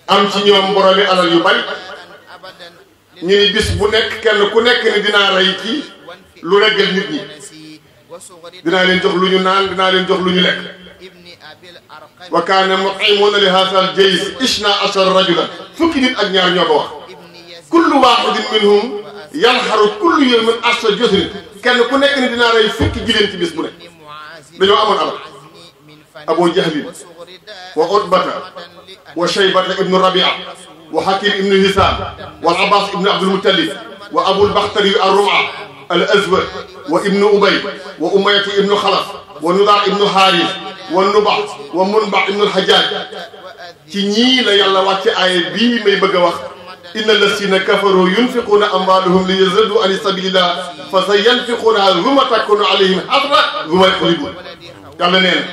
am ci ñoom boromi alal yu bari ñu ni bis bu nekk kenn ku nekk ni dinaa rey ci lu reggal nit ñi dinaa leen jox lu ñu naan dinaa leen jox lu ñu lekk wa kaana mut'imuuna li haadha al-jays isna ashara rajulan fukki nit ak ñaar ñoo ko wax kullu waahidin minhum yalharu kullu yawmin asra juzrin kenn ku nekk ni dinaa rey fukki gileen ci bis bu nekk dañoo amoon alal Abu Jahlin wa Utbata wa Shaybata ibnu Rabia wa Hakim ibnu Hisam wal Abbas ibnu Abdul Muttalib wa Abul Bakhtari ar-Rum'a al-Azwad wa ibnu Ubay wa Umayyah ibnu Khalaf wa Nudar ibnu Haris wa Nuba wa Munba ibnu al-Hajjaj ci ñii la yàlla wàcce aaya bii may bëgg a wax inna lasina kafaru yunfiquna amwalahum li yazaddu an sabilillah fa sayanfiqunaha thumma takunu alayhim hasra thumma yaghlibun yàlla nee na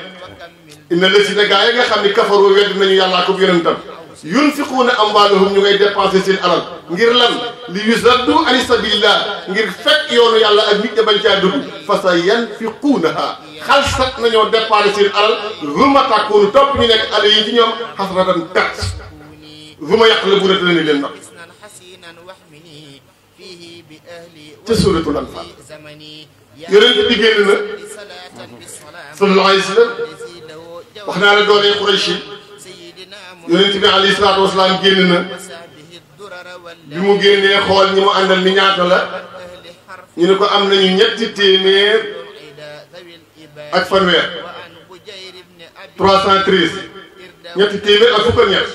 inna lasina gaa yi nga xam ne kafaru wedd nañu yàllaa ko yonentam yunfiquuna amwaalahum ñu ngay dépensé seen alal ngir lan li yusaddu an sabilillah ngir fekk yoonu yàlla ak nit ña bañ caa dugg fa sa yanfiquunaha xalsat nañoo dépensé seen alal ruma takkuunu topp ñu nekk ale yi ci ñoom xasratan perte ruma yaqlabuuna te leen nag ca suuratul Anfaal yonent bi génn na sallallahu alayhi wa sallam wax naa la doonee Quraysh yonent bi alayhi salaatu wasalaam génn na bi mu génnee xool ñi mu àndal ni ñaata la ñu ne ko am nañu ñetti téeméer ak fanweer 313 ñetti téeméer ak fukk ak ñett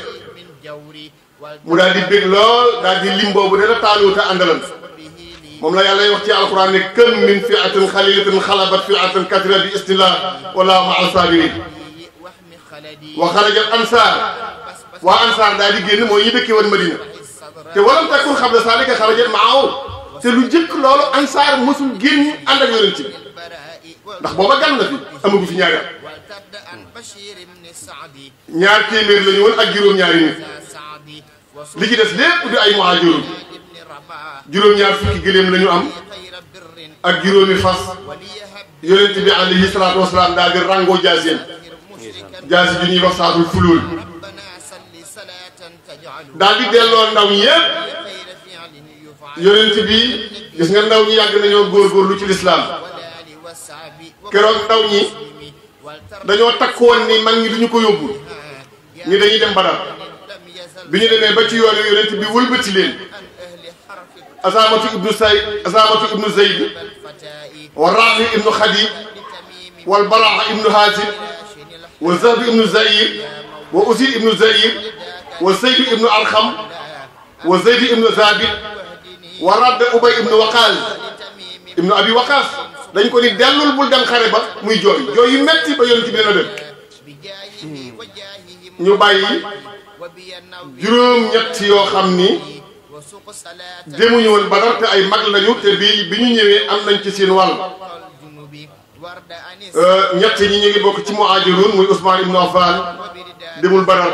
mu daal di bég lool daal di lim boobu dana Taaluuta àndalan moom la yàlla wax ci alquran ne kam min fi'atin xalilatin xalabat fi'atan kasira bi istillah wallaahu ma'a saabiriin wa xaraja al ansaar waa ansaar daal di génn mooy ñi dëkkee woon Madina te walam takun xabla zaalika xarajat ma'ahu te lu jëkk loolu ansaar mosul génn ànd ak yonent bi ndax booba gan na fi amagu fi ñaari at ñaar téeméer la ñu woon ak juróom-ñaari nit li ci des lépp di ay muhaajiruun juróom-ñaar fukki gëléem la ñu am ak juróomi fas yonent bi alayhi salaatu wasalaam daal di rangoo jaaseen jaasi ju ñuy wax saatul fulul daal di delloo ndaw ñi yëpp yonent bi gis nga ndaw ñi yàgg nañoo góorgóorlu ci lislaam keroog ndaw ñi dañoo takkoon ni mag ñi duñu ko yóbbu ni dañuy dem Badar bi ñu demee ba ci yoon yonent bi wëlbati leen Asaamatu ibnu Zayd wa Raafi ibnu Xadiij wal Baraa ibnu Haazim wa Zahb ibnu Zayd wa Usayd ibnu Zayd wa Zayd ibnu Arxam wa Zayd ibnu Zaabit wa Radd Ubay ibnu Waqaas ibnu Abi Waqaas dañ ko ni dellul bul dem xare ba muy jooy jooy yu metti ba yonent bi dina dem ñu bàyyi juróom-ñett yoo xam ni demuñu woon Badar te ay mag lañu te bi ñu ñëwee am nañ ci seen wàll ñett ñi ñu ngi bokk ci muhaajiruun muy Usmaan ibnu Affaan demul Badar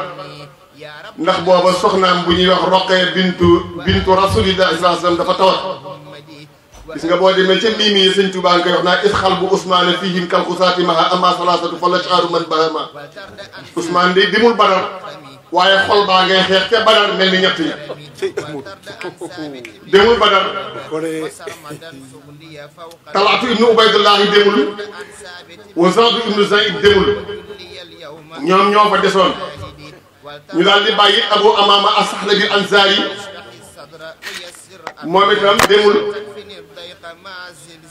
ndax booba soxnaam bu ñuy wax Roqaya bintu Rasuulillah sallallahu alayhi wa sallam dafa tawat gis nga boo demee ca mii mii sëñ Tuubaa nga koy wax naa isxal bu Usmaan fihim kal xusaati maha amma salaasatu fa la shaaru man bahama Usmaan de demul Badar waaye xol baa ngay xeex ca Badar mel ni ñett ña demul Badar Talaatu ibnu Ubaydullahi demul wa Zayd ibnu Zayd demul ñoom ñoo fa desoon ñu daal di bàyyi Abu Amaama as-Sahlabi al-Ansaari moom itam demul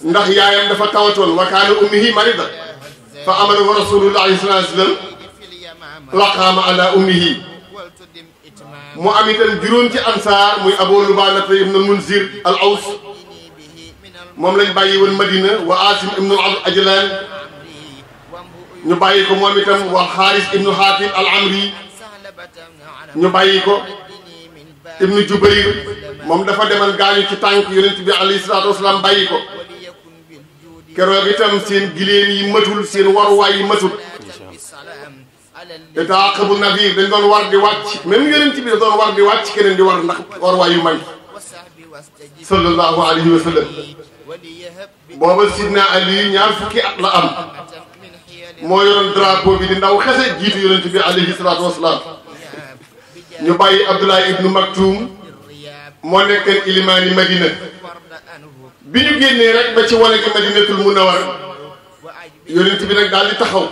ndax yaayam dafa tawatoon wa kaana ummihi marida fa amarahu rasulullahi sallallahu alayhi wa sallam laqaama ala ummihi mu am itam juróom ci ansaar muy Abu Lubaanata ibnu Munzir al-Aws moom lañ bàyyi woon Madina wa Asim ibnu Ajlaan ñu bàyyi ko moom itam wa Xaaris ibnu Xaatim al-Amri ñu bàyyi ko ibnu Jubayr moom dafa demal gaañu ci tànk yonent bi alayhi salaatu wasalaam bàyyi ko keroog itam seen giléem yi matul seen waruwaay yi matul te taaqabu nabir dañ doon war di wàcc même yonent bi da doon war di wàcc keneen di war ndax waruwaay yu may sallallahu alayhi wa sallam booba sidna Ali ñaar fukki at la am moo yoroon drapeau bi di ndaw xese jiitu yonent bi alayhi salaatu wasalaam ñu bàyyi Abdoulaye ibnu Maktoum moo nekkoon ilimaani Madina bi ñu génnee rek ba ci wane gi Madinatul Munawwar yonent bi nag daal di taxaw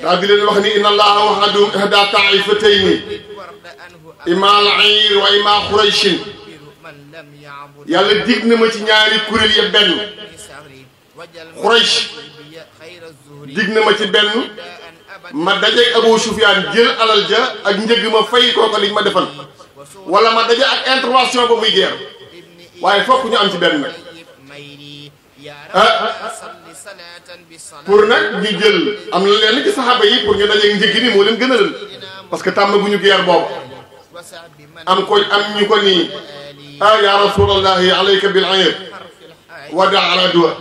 daal di leen wax ni inna allaha wahadahum ihda taifatayni ima al ayr wa ima xurayshin yàlla dig na ma ci ñaari kuréel ya benn xuraysh dig na ma ci benn ma dajeeg Abu Sufyaan jël alal ja ak njëg ma fay kooko liñ ma defal wala ma daje ak intervention ba muy guerre waaye fokk ñu am ci benn nag pour nag ñu jël am na leen ci saxaaba yi pour ñu dajeeg njëg ni moo leen gënalal parce que tàmmaguñu guerre boobu am ñu ko nii ya rasulallahi alayka bil ayr wada ala duwa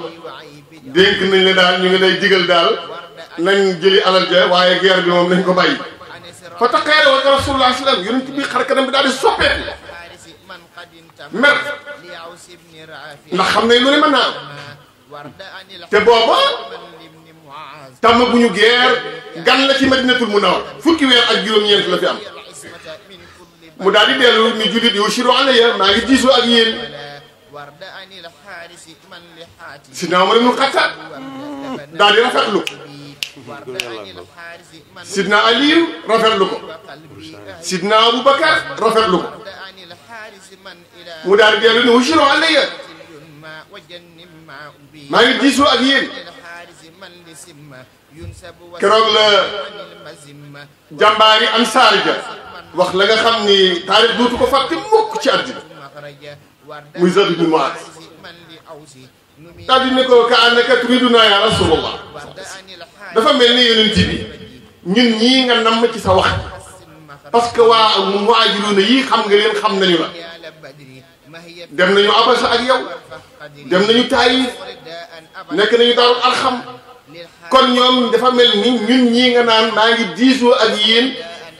dénk nañ la daal ñu ngi lay digal daal nañ jëli alal ja waaye guerre bi moom nañ ko bàyyi fa taqaare wa rasulullah sallam yonent bi xar kanam bi daal di soppeeku mer ndax xam ne lu ne mën naa am te booba tàmm bu ñu guerre gan la ci Madinatul Munawwar fukki weer ak juróom-ñeent la fi am mu daal di dellu ni jullit yow shiru alayya maa ngi diisoo ak yéen sidna Umar ibn Xattaab daal di rafetlu ko sidna Aliyu rafetlu ko sidna Abubakar rafetlu ko mu daal di dellu ni yow shiru alayya maa ngi diisoo ak yéen keroog la jàmbaari ansaar ja wax la nga xam ni taarix dootu ko fàtte mukk ci àddina muy Zayd ibn Mu'aaz daal di ne ko ka annaka turiduna ya rasulullah dafa mel ni yonent bi ñun ñii nga namm ci sa wax parce que waa muhaajiruuna yii xam nga leen xam nañu la dem nañu Abasa ak yow dem nañu Taayif nekk nañu Daarul Arxam kon ñoom dafa mel ni ñun ñii nga naan maa ngi diisoo ak yéen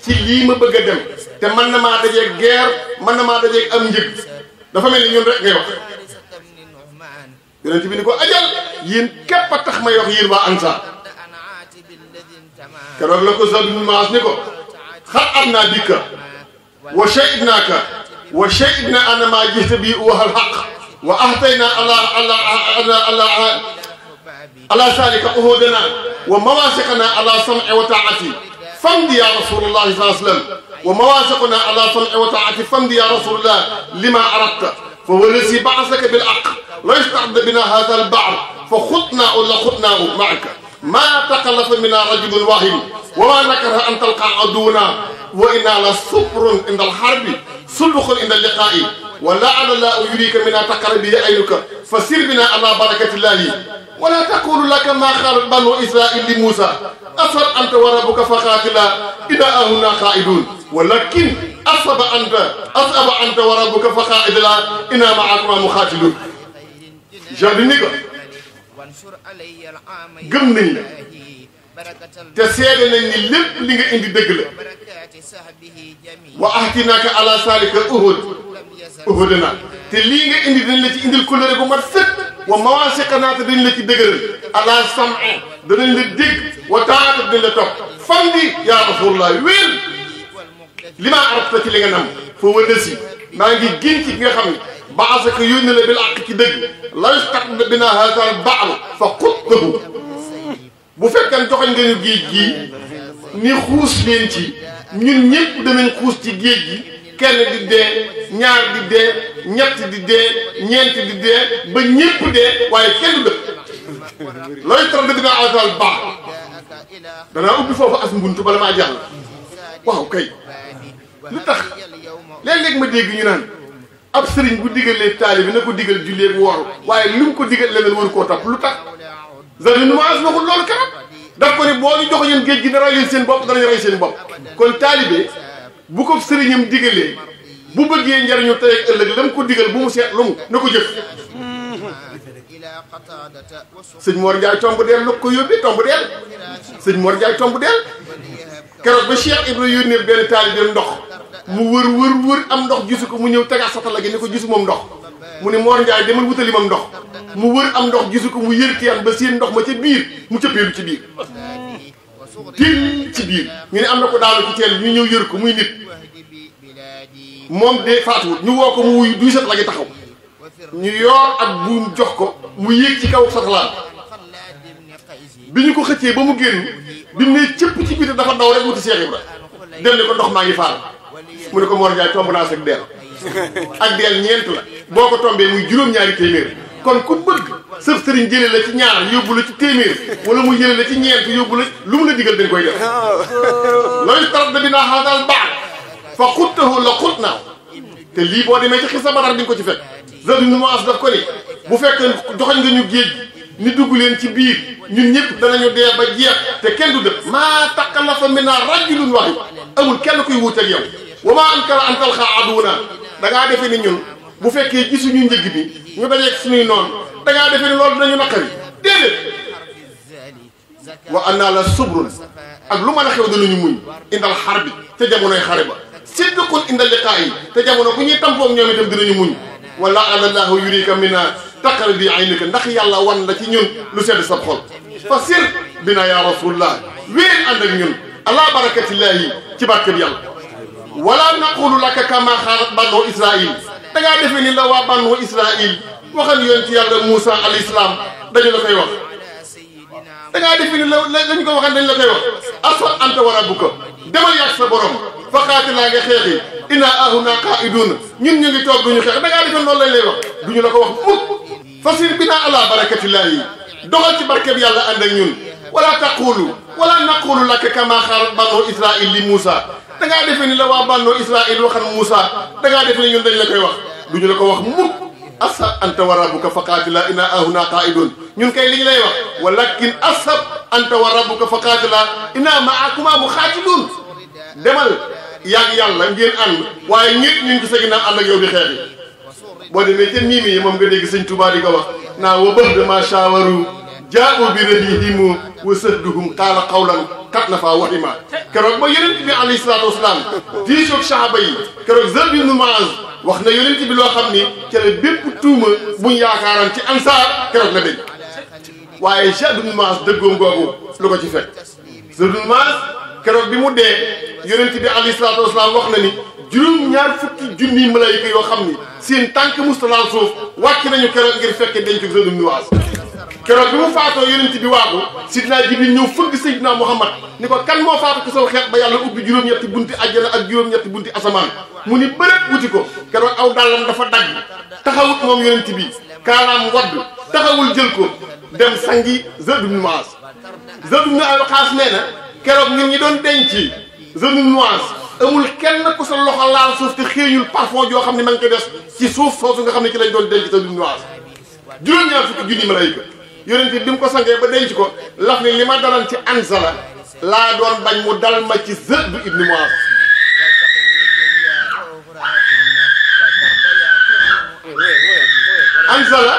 ci lii ma bëgg a dem te mën na maa dajeeg guerre mën na maa dajeeg am njëg dafa mel ni ñun rek ngay wax yonent bi ni ko ajal yéen képp a tax may wax yéen waa Ansaar keroog la ko Zayd ibn Mu'aaz ni ko xar'abnaa bika wa shahidnaaka wa shahidna anna maa jihta bi huwa al-haqq wa ahtaynaa ala zaalika uhuudanaa wa mawaahiqanaa ala sam'i wa taa'ati famdi ya rasulullah sallallahu alayhi wa sallam wa mawaahiqanaa ala sam'i wa taa'ati famdi ya rasulullah limaa aradta fa wallazii ba'asaka bil haqq la yasta'dha binaa haadha al-ba'r fa khudnaahu la khudnaahu ma'aka maa takallafa minaa rajulun waahid wa maa nakaraha an talqaa aduwwanaa wa innaa la subrun inda al-harbi sulbukun inda al-liqaa'i wa la'alla llaahu yuriika minaa taqarrubi aynuka fasir binaa alaa barakatillaahi wa laa taqulu laka maa qaalat banuu israa'iila li Muusaa asbir anta wa rabbuka faqaatilaa innaa haahunaa qaa'iduun walakin asaba anta wa rabbuka faqaatilaa innaa ma'akumaa muqaatiluun jadi ni ko gëm nañ la te seede nañ ni lépp li nga indi dëgg la wa ahtinaaka ala zaalika uhudana te lii nga indi dañ la ci indil kóllëre bu mat sëkk wa mawaasiqanaa te dañ la ci dëgëral ala sam'i danañ la dégg wa taa'ata dañ la topp famdi yaa rasulullah wéel li maa arafta ci li nga nam foo wëndasi maa ngi génn ci ki nga xam ne ba'asaka yónni la bil haqq ci dëgg la yastaqbil binaa haazal ba'r fa xuddahu bu fekkee joxoñ nga ñu géej gii ni xuus leen ci ñun ñëpp danañ xuus ci géej gi kenn di dee ñaar di dee ñett di dee ñeent di dee ba ñëpp dee waaye kenn du dëkk la yastaqbil binaa haazal ba'r danaa ubbi foofu as mbuntu bala maa jàll waaw kay lu tax léeg-léeg ma dégg ñu naan ab sëriñ bu digalee taalibe bi na ko digal jullee ak woor waaye lu mu ko digal leneen waru koo topp lu tax Zayd ibn Mu'aaz waxul loolu kanam daf ko ne boo ñu jox leen géej gi dara leen seen bopp danañ rey seen bopp kon taalibe bu ko sëriñam digalee bu bëggee njariñu tey ak ëllëg la mu ko digal bu mu seet lu mu na ko jëf sëñ Mor Ndiaye tomb deel la ko yóbbee tomb deel sëñ Mor Ndiaye tomb deel keroog ba Cheikh Ibra yónnee benn taalibe ndox mu wër am ndox gisu ko mu ñëw tegaat satala gi ni ko gisu moom ndox mu ne Mor Ndiaye demal wutali moom ndox mu wër am ndox gisu ko mu yër teen ba seen ndox ma ca biir mu cëppeelu ci biir génn ci biir ñu ne am na ko daanu ci teen ñu ñëw yër ko muy nit moom de faatuwut ñu woo ko mu wuyu duy sat la gi taxaw ñu yoor ak buum jox ko mu yéeg ci kaw satalaan bi ñu ko xëccee ba mu génn bi mu ne cëpp ci biir dafa daw rek wuti Cheikh Ibra dem ne ko ndox maa ngi faal mu ne ko Mor Ndiaye tomb naa ak deel ak deel ñeent la boo ko tombee muy juróom-ñaari téeméer kon ku bëgg sëf sëriñ jële la ci ñaar yóbbu la ci téeméer wala mu jële la ci ñeent yóbbu la lu mu la digal dañ koy def loolu tarat da binaa xaasal baax fa xuttahu la xut naaw te lii boo demee ci xisa Badar di nga ko ci fekk Zayd ibn Mu'az daf ko ni bu fekkee joxoñ nga ñu géej ni dugg leen ci biir ñun ñëpp danañu dee ba jeex te kenn du dëpp maa taqallafa minna rajulun wahid amul kenn kuy wuuteeg yow wa maa ankara an talqa aduuna da ngaa defee ni ñun bu fekkee gisuñu njëg bi ñu dajeeg suñuy noonu da ngaa defee ni loolu dinañu naqari déedéet wa anna la subrun ak lu mën a xew danañu muñ indal xar bi te jamonoy xare ba sidqun indal liqaa yi te jamono bu ñuy tampoog ñoom itam dinañu muñ wala alallahu yurika minna taqar bi aynika ndax yàlla wan la ci ñun lu sedd sab xol fa sir bina ya rasulullah wéen ànd ak ñun ala barakatillahi ci barke bi yàlla wala naqulu laka kama xaalat banu israil da ngaa defee ni la waa banu israil waxal yoon ci yàlla Moussa alayhi salaam dañu la koy wax da ngaa defee ni lañu ko waxal dañu la koy wax aswa anta wa rabbuka demal yàgg sa borom fa qaatilaa nga xeexi inna ahuna qaa'iduun ñun ñu ngi toog duñu xeex da ngaa defee loolu lañ lay wax duñu la ko wax mukk fasir bina ala barakatillahi doxal ci barke bi yàlla ànd ak ñun wala naqulu laka kama xaalat banu israil li Moussa da ngaa defee ni la waa bannoo Israël waxan Moussa da ngaa defee ni ñun dañ la koy wax duñu la ko wax mukk asa anta wa rabbuka fa qaatila inna ahuna qaa'iduun ñun kay li ñu lay wax walakin asab anta wa rabbuka fa qaatila inna ma'akuma muqaatiluun demal yaag yàlla ngeen ànd waaye ñit ñu ngi sa ginnaaw ànd ak yow di xeexi boo demee ca miimi yi moom nga dégg sëñ Touba di ko wax naa wa ba'da ma shaawaru jaa'u bi radihimu wa sadduhum qaala qawlan kat na faa waxima keroog ba yonent bi alayhi salaatu wasalaam diisoog saxaaba yi keroog Zayd ibn Mu'az wax na yonent bi loo xam ni ca la bépp tuuma buñ yaakaaran ci ansaar keroog la dégg waaye Zayd ibn Mu'az dëggoom googu lu ko ci fekk Zayd ibn Mu'az keroog bi mu dee yonent bi alayhi salaatu wasalaam wax na ni juróom-ñaar fukki junniy malaayika yoo xam ni seen tànk mustalaal suuf wàcc nañu keroog ngir fekke denc Zayd ibn Mu'az keroog bi mu faatoo yonent bi waaxu sidna Jibril ñëw fëgg Seydina Muhammad ni ko kan moo faatu ci saw xeet ba yàlla ubbi juróom-ñetti bunti àjjana ak juróom-ñetti bunti asamaan mu ni bërëb wuti ko keroog aw dàllam dafa dagg taxawut moom yonent bi kaalaam wadd taxawul jël ko dem sangi Zayd ibn Mu'az Zayd ibn Waqqaas nee na keroog ñun ñi doon denc Zayd ibn Mu'az amul kenn ku sa loxo laal suuf te xeeñul parfum joo xam ne ma ngi koy des ci suuf soosu nga xam ne ci lañ doon denc Zayd ibn Mu'az juróom-ñaar fukki junni malaayika yonent bi mu ko sangee ba denc ko laf ni li ma dalan ci Anzala laa doon bañ mu dal ma ci Zayd ibn Mu'az Anzala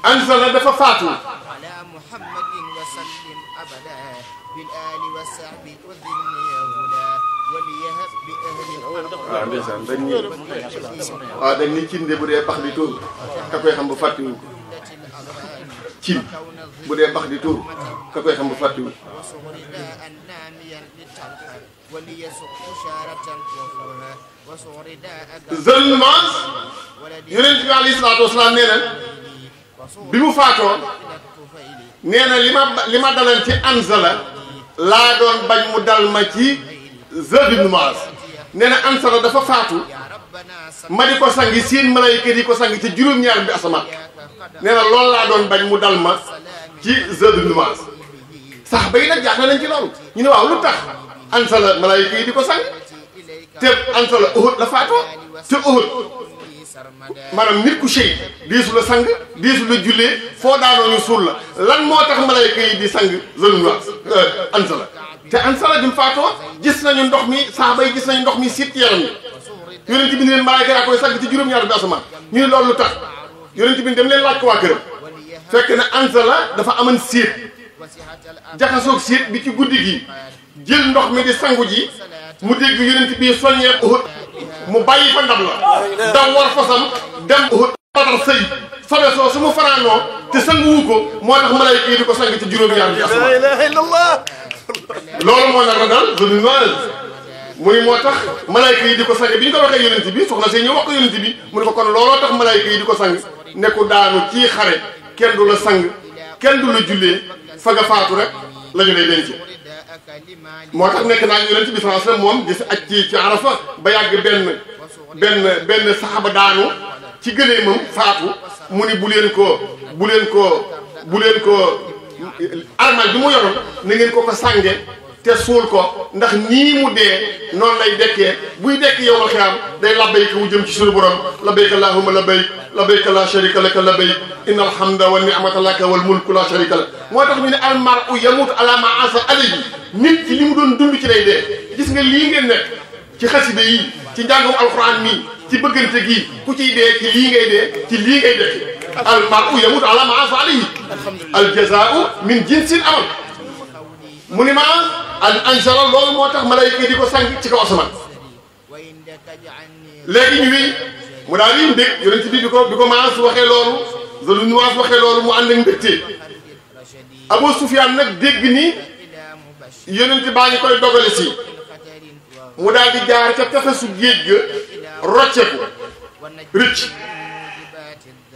Anzala dafa faatu waaw ndeysaan dañ ni waaw dañ ni cin de bu dee bax di tuur ka koy xam bu fàttiwul ko cin bu dee bax di tuur ka koy xam bu fàttiwul Zayd ibn Mu'az yonent bi alayhi salaatu wasalaam nee na bi mu faatoo nee na li ma dalal ci Anzala laa doon bañ mu dal ma ci Zayd ibn Mu'az nee na Anzala dafa faatu ma di ko sangi seen malaayika di ko sangi ci juróom-ñaar bi asamaan nee na loolu laa doon bañ mu dal ma ci Zayd ibn Mu'az sax ba yi nag jaaxle nañ ci loolu ñu ne waaw lu tax Anzala malaayika yi di ko sang te Anzala Uhud la faatoo te Uhud maanaam nit ku sey deesu la sang deesu la jullee foo daanoo ñu suul la lan moo tax malayka yi di sang Zayd ibn Mu'az Anzala te Anzala bi mu faatoo gis nañu ndox mi saaba yi gis nañu ndox mi siit yaram yi yonent bi ni leen malayka yaa koy sang ci juróom-ñaar bi asamaan ñu ne loolu lu tax yonent bi dem leen laaj ko waa këram fekk na Anzala dafa amoon siit jaxasoog siit bi ci guddi gi jël ndox mi di sangu ji mu dégg yonent bi soññee Uhud mu bàyyi fa ndab la daw war fasam dem Uhud Badar sëy sobe soo su mu fanaanoo te sanguwu ko moo tax malayka yi di ko sang ci juróom-ñaar bi asamaan la ilaha illallah loolu moo nar a dal zone noire mu ni moo tax malayka yi di ko sang bi ñu ko waxee yonent bi soxna see ñëw wax ko yonent bi mu ne ko kon looloo tax malayka yi di ko sang ne ku daanu ci xare kenn du la sang kenn du la jullee fa nga faatu rek la ñu lay denc moo tax nekk naa yonent bi sallallahu alayhi wasallam moom gis aj ci Arafa ba yàgg benn saxaba daanu ci gëleemam faatu mu ni bu leen ko armal bi mu yoroon na ngeen ko sànge te suul ko ndax nii mu dee noonu lay dekkee buy dekk yow ma xiyaam day labbayka wu jëm ci suñu borom labbayka allahumma labbayk labbayka la sharika laka labbayk inna alhamda wa ni'mata laka wal mulku la sharika lak moo tax ñu ne al mar'u yamutu ala ma asa alayhi nit ci li mu doon dund ci lay dee gis nga lii ngeen nekk ci xasida yi ci njàngum alquran mii ci bëggante gi ku ciy dee ci lii ngay dee ci lii ngay dekk al mar'u yamutu ala ma asa alayhi al jazaa'u min jinsil amal mu ni ma al anjala loolu moo tax malayka yi di ko sang ci kaw asamaan léegi ñu wi mu daal di mbég yonent bi bi ko maas waxee loolu Zul Nuwaas waxee loolu mu ànd ak mbégte Abu Sufyaan nag dégg ni yonent baa ngi koy dogale si mu daal di jaar ca tefesu géej ga rocceeku rëcc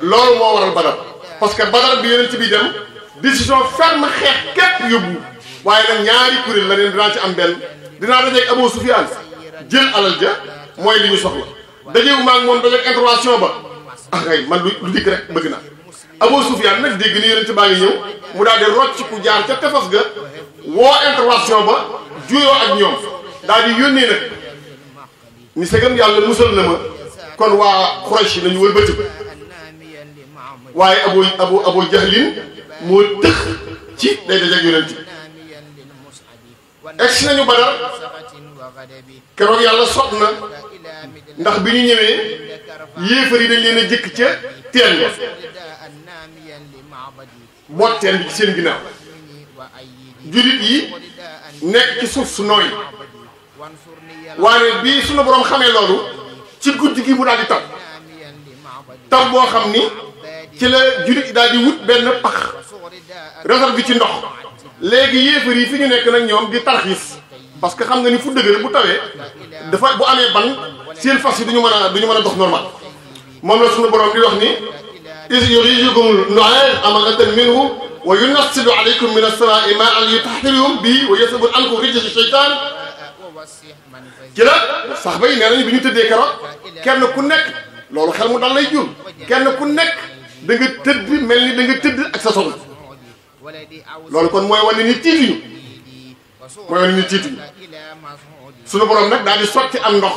loolu moo waral Badar parce que Badar bi yonent bi dem décision ferme xeex képp yóbbu waaye nag ñaari kuréel la leen dinaa ci am benn dinaa dajeeg Abu Sufyaan jël alal ja mooy li ñu soxla dajeegu maag moom dajeeg intervention ba ah kay man lu dikk rek bëgg naa Abu Sufyaan nag dégg ni yonent baa ngi ñëw mu daal di rocc ku jaar ca tefas ga woo intervention ba juyoo ak ñoom daal di yónnee nag ni segam yàlla musal na ma kon waa Quraysh nañu wëlbati waaye Abu Jahlin moo tëx ci day dajeeg yonent bi egsi nañu Badar keroog yàlla sot na ndax bi ñu ñëwee yéefar yi dañ leen a jëkk ca teen ba boot teen bi ci seen ginnaaw jullit yi nekk ci suuf su nooy waaye bi sunu borom xamee loolu ci guddi gi mu daal di taw boo xam ni ci la jullit yi daal di wut benn pax resal bi ci ndox léegi yéefar yi fi ñu nekk nag ñoom di tarxiis parce que xam nga ni fu dëgër bu tawee dafa bu amee ban seen fas yi duñu mën a dox normal moom la suñu borom di wax ni is yurijukumul nu'aas amanatan minhu wa yunazzilu alaykum min as-samaa'i maa'an yutahhirukum bihi wa yasrifu ankum rijza shaytaan ci la sax bay nee nañu bi ñu tëddee keroog kenn ku nekk loolu xel mu dal lay jur kenn ku nekk da nga tëdd mel ni da nga tëdd ak sa soxla loolu kon mooy wane ni tiituñu sunu borom nag daal di sotti am ndox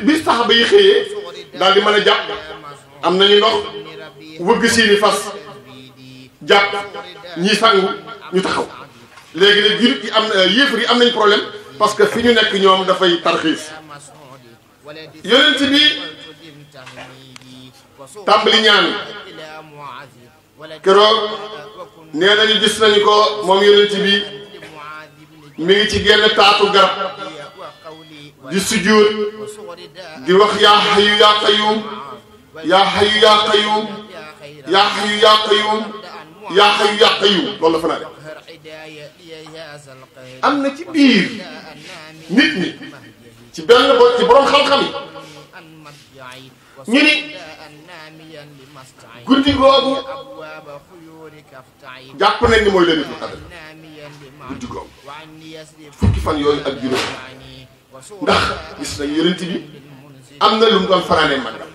bi saxaba yi xëyee daal di mën a jàpp am nañu ndox wëgg seeni fas jàpp ñii sangu ñu taxaw léegi nag jullit yi am yéefar yi am nañ problème parce que fi ñu nekk ñoom dafay tarxiis yonent bi tàmbali ñaan keroog nee nañu gis nañu ko moom yonent bi mi ngi ci genn taatu garab di sujjóot di wax yaa hayyu yaa qayyum yaa hayyu yaa qayyum yaa hayyu yaa qayyum yaa hayyu yaa qayyum loolu la fa naa def am na ci biir nit ñi ci benn ci borom xam-xam yi ñu ni guddi googu jàpp nañ ni mooy laylatul qadr guddi googu fukki fan yooyu ak juróom ndax gis nañ yonent bi am na lu mu doon fanaanee màggal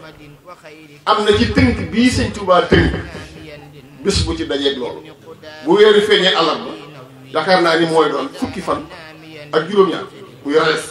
am na ci tënk bii sëñ Tuubaa tënk bés bu ci dajeeg loolu bu weeru feeñee àllarba yaakaar naa ni mooy doon fukki fan ak juróom-ñaar muy rees